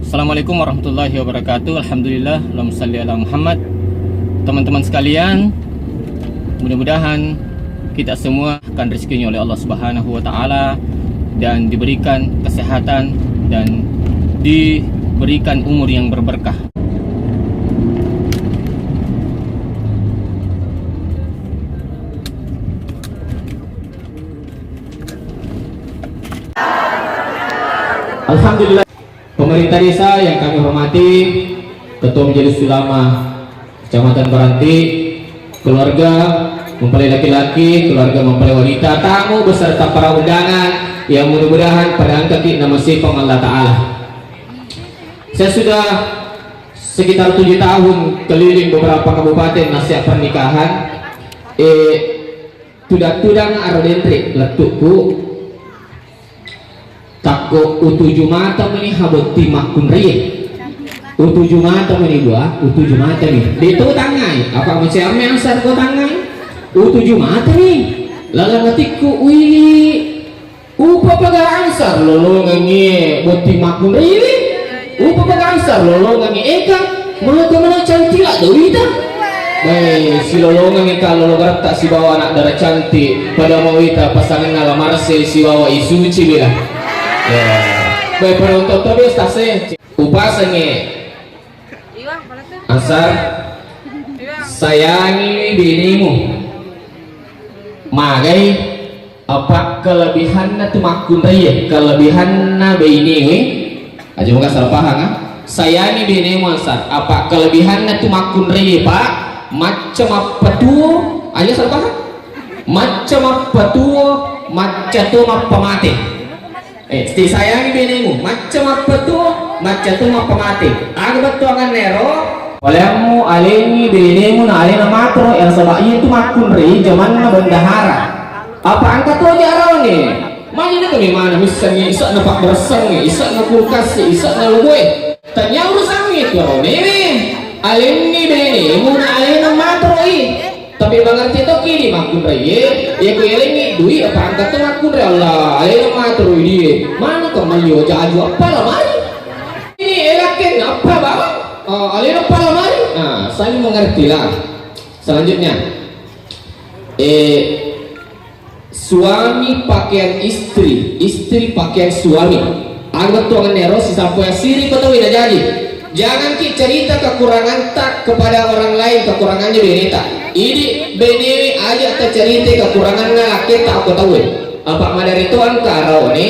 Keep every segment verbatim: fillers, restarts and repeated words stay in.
Assalamualaikum warahmatullahi wabarakatuh. Alhamdulillah, Allahumma salli ala Muhammad. Teman-teman sekalian, mudah-mudahan kita semua akan rezekinya oleh Allah Subhanahu wa Ta'ala dan diberikan kesehatan dan diberikan umur yang berberkah. Alhamdulillah. Pemerintah desa yang kami hormati, Ketua Majelis Ulama Kecamatan Baranti, keluarga mempelai laki-laki, keluarga mempelai wanita, tamu beserta para undangan yang mudah-mudahan pada engkaki namasipang Allah Ta'ala. Saya sudah sekitar tujuh tahun keliling beberapa kabupaten nasihat pernikahan. Eh, tudang-tudang aro denre lettuku. Takko utuju mata meni habotting makkunraie. Utuju mata meni dua, utuju mata ni. De to tangngai, apa macam yang asar ko tangngai? Utuju mata ni. Lalang atikku, ui, upa paga ansar lolongangi botting makkunraie. Upa paga ansar lolongangi eka. Maka mana cantik lah dewita. Baik, silolongangi kalau lo garatta sibawa anak dara cantik. Pada mau ita pasangan nala marse sibawa isuci bila. Ya. Baik, penonton tapi stase. Upasangi. Asar, sayangi binemu. Magai. Apa kelebihanna tu makkunraie? Kelebihanna bainewe, aja moga salah paham, ah. Sayangi benemu, Ansar. Apa kelebihanna tu makkunraie, Pak? Macca mappatuo, aja salah paham. Macca mappatuo, macca to mappamate. Eh, ti sayangi benemu, macca mappatuo, macca to mappamate. Aga bettuanganna ero? Waleammu alengi benemu na alena matero, yang saba iya tu makkunrai jamanna bendahara. Apa engka to jarone? Magi na kami mana missengi, isakna pabberessengi, isakna kulkas, isakna lubue. Tanya urusangi tu aronewe. Alengi benemu na alena materoi. Tapi mengerti to kini makkunraie, iya ku elengi dui apa engka to makkunrai Allah, alena materoi die. Mana kau malio jaju apa lamari? Ini elakken apa bawang? Oh, alena apa lamari? Nah, saling mengertilah. Selanjutnya, eh, suami pakaian istri, istri pakaian suami. Aga bettuanganna ero, sisampue assiri ko tauwe najaji. Janganki cerita kekuranganta kepada orang lain, kekurangannya beneta. Idi benewe aja tacerita kekuranganna lakketa ko tauwe. Apa maderri to engka araone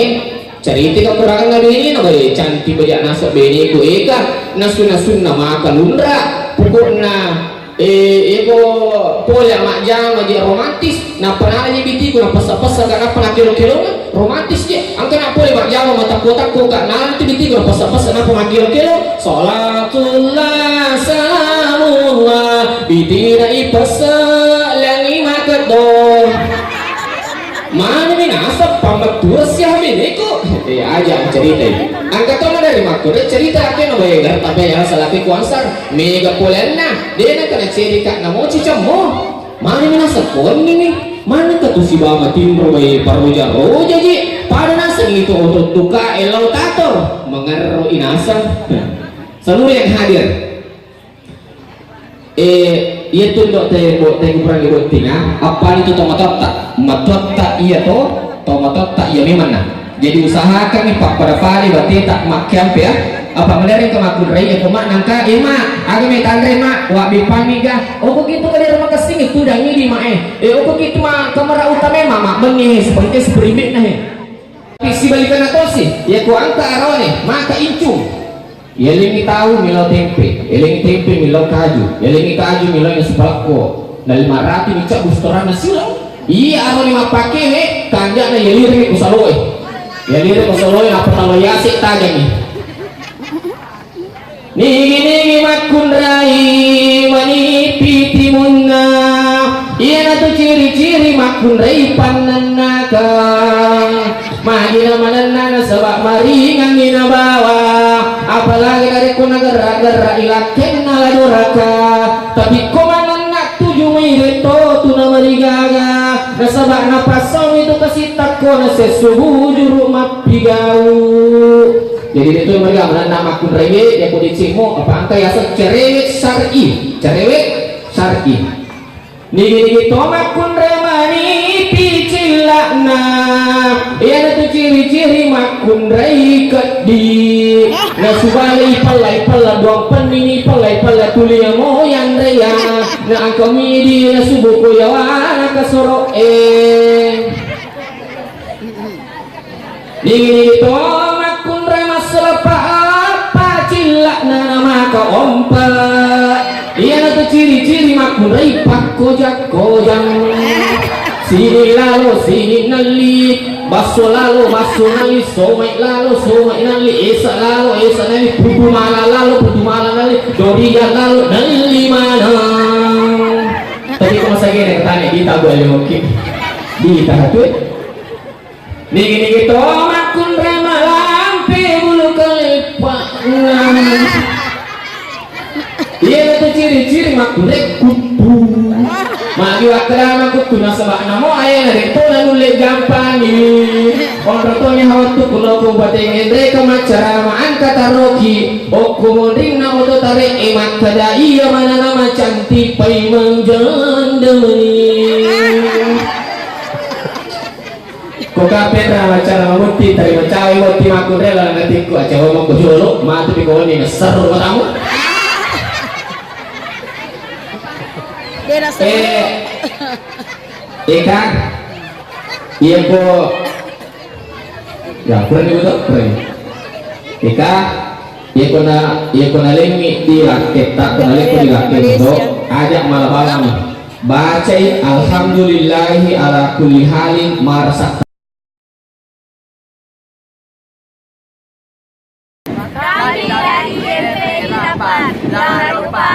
cerita kekuranganna benena, bae cantik baja naseng beneku eka, nasu-nasunna maka lunra, pokokna Eh, ego pole majjama je romantis, nappa nala je bitiku, napessa-pessa ka, nappa nakkelo-kelonga, romantis je. Engka na pole majjama matakko-takko ka, nala tu bitiku, napessa-pessa, nappa makkelo-kelo. Salatullah, salamullah, bitina ipessa langi makeddo. Manami naseng pammettureng siaha beneko. Eh, aja ceritai. Engka to maderri makkunrai cerita akena bae garta pe ya salaki kuansar. Mega poleanna, dena kena cerika namoci cemmo. Manami naseng konnimi. Manengka tu sibawa matinro bae parroja-roja ji. Pada naseng itu otot tuka elau tator. Mengerro inaseng. Seluruh yang hadir. Eh, iya tu ndo te bo-, te kupurangi bottinga, appani tu tomatoatta, matoatta iya to, tomatoatta iya memanna. Jadi usahakan ni pappada-pada bateta makkiampe ya. Apa menereng ke makkunrai ya koma nangka, eh, ma, aga me tanre ma, wa bipami ga. Oko kitu ka dera makassingi tudang idi ma, eh. Eh, oko kitu ma kamera utama ma, ma benni, seperti seperti na, eh. Tapi sibalikanna tosi, iya ku engka arone, maka incung. Yalengi tahu milo tempe, yalengi tempe milo kaju, yalengi kaju milo nasu palakko. Nalima ratu ni cak restoran nasilo. Iya arone mappake we, kanjana yalire ku saloe. Yalire ku saloe, nappa talo yase tajani. Nigi-nigi makkunrai manipi timunna, iyanatu ciri-ciri makkunrai pannennakang. Magina manenna nasaba maringanni nabawa, apalagi narekko nagerra-gerra ilakkenna la doraka. Tapi ko manenna tuju mai retto tu namarigaga, nasaba napassaumi tu kasitakko nasessu bujuru mappigau. Jadi, de' tu mega manenna makkunraie, ya, ko deceng mo, apa engka yaseng cerewet syar'i, cerewet syar'i. Nigi-nigi to makkunrai manipi cilla'na, iyanatu ciri-ciri makkunrai keddi. Nasubalai pella-pella, duang pennini pella-pella, tuli amo yanreya, na engka midi nasubu ko yawana kasoro'e. Nigi-nigi to makkunrai massala pa-, apa cilla'na namaka ompa. Iyanatu ciri-ciri makkunrai pakkoja-kojang. Sini lalo, sini nalli. Basso lalo, basso nalli. Somai lalo, somai nalli. Esa lalo, esa nalli. Putu mala lalo, putu mala nalli. Dorian lalo, nalli maneng. Tapi ko masagene katane, dita gua yoki. Dita hatue. Nigi-nigi to makkunrai malampe bulu kaleppa'na. Iyanatu ciri-ciri makkunrai kuttu. Magi wakkeda makuttu nasaba namo aena de' to nanulle jampangi. Onro toni hawattu kulo ko bateng enre ka maccarama angka taroki. Okko monrinna oto tare'e makkeda iya manana macanti paimeng janda meni. Ko kapenra acara mamutti, tarima cawe mutti makkunrai lalang atikku, acara mokko jolo, matu pi koni naserru matamu. Dia rasa Eh, Eka, iya ko, ya, kurang ibu tuh, kurang. Eka, Iya kona, iya kona lengngi di lakketta, kona lekko di lakketta to, aja mala-balami. Bacai alhamdulillahi ala kulli halin marasa. Kami dari Y P I delapan, jangan lupa